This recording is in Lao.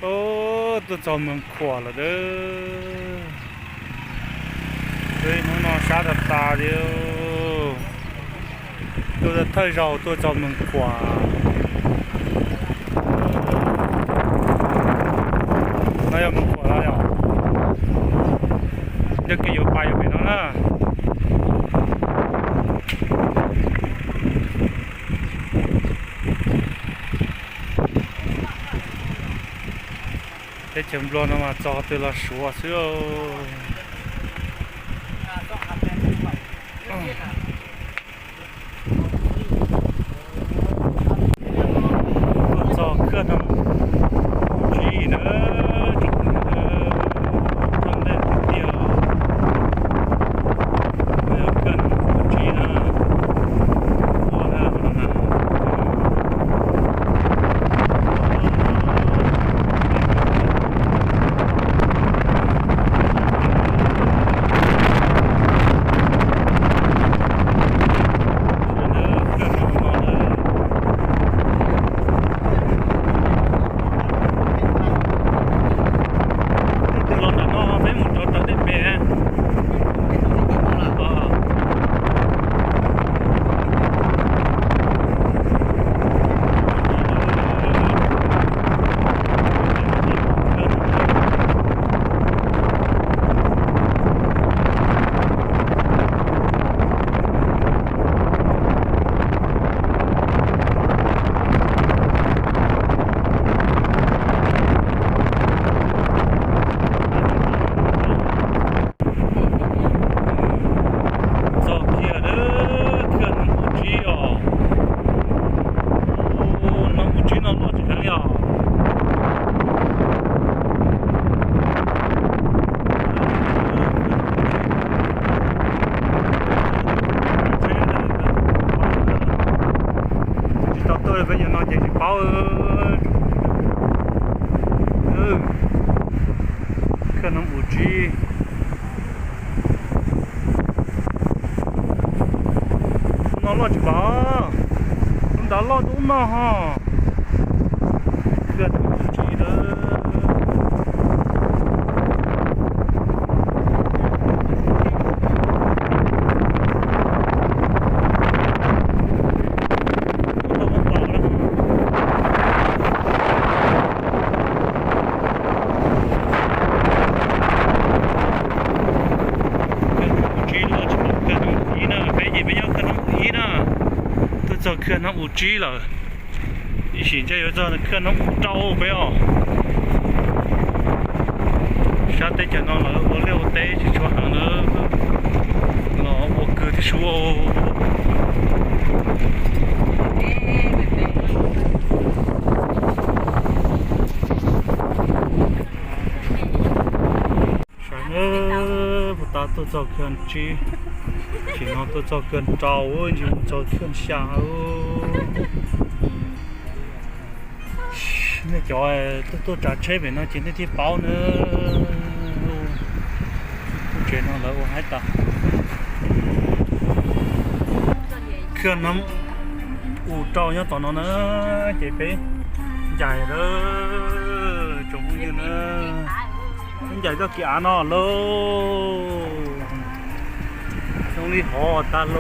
Ô, tuaj chau Mường Khuả lawm đaâ. Ê, hmôl no sat tah tah điêu. Tuaj thâo zaus tuaj chau Mường Khuả. Nai yog Mường Khuả lawm yom. Yog ki yuav pais yuav pem no na. Teb chaws Nplog no mas txog twg los suav xwb. Txog ເຂື່ອນນ້ຳອູຈີເດີ ເອີ ທາງແດນດຽວ ເຂື່ອນນ້ຳອູຈີນະ ໂອ້ ນະ ນະ ນະ. ຊອກເຂື່ອນເດີ ເຂື່ອນນ້ຳອູຈີອອກ. ໂອ້ ນ້ຳອູຈີນ້ອງລອດຈາກທາງນີ້ອອກ. ເອີ ເຂື່ອນນ້ຳອູຈີ. ນອນລອດຈະບາ ນອນຕາລອດຕຸ້ມນອນຫໍ ເຂື່ອນອູຈີເດີ. ເຂື່ອນນ້ຳອູຈີເລີຍ ເຂື່ອນນ້ຳອູຈີເລີຍ. ເຂື່ອນນ້ຳອູຈີເລີຍ. ເຂື່ອນນ້ຳອູຈີເລີຍ. ສາຍເອີຍ ຜູ້ຕາຕົວະເຈົ້າເຂື່ອນຈີ ຊິນອນຕົວະເຈົ້າເຂື່ອນເຈົ້າເອີຍ ຊິຕົວະເຈົ້າເຂື່ອນຊາເອີຍ. ແມ່ຈອຍ ຕົວະຈາເຊເປັນເນາະ ຈິນໄດ້ທີ່ເປົາເນີ ເຈນອນແລ້ວ ໂອ ຫາຍຕາ. ເຂື່ອນນ້ຳອູເຈົ້າຍອດຕອນເນາະ ເຈເປ ໃຫຍ່ເດີ ຈົງຍືນເດີ. ມັນໃຫຍ່ກໍກີອາເນາະໂລ ຕ້ອງລີຮອຕາໂລ.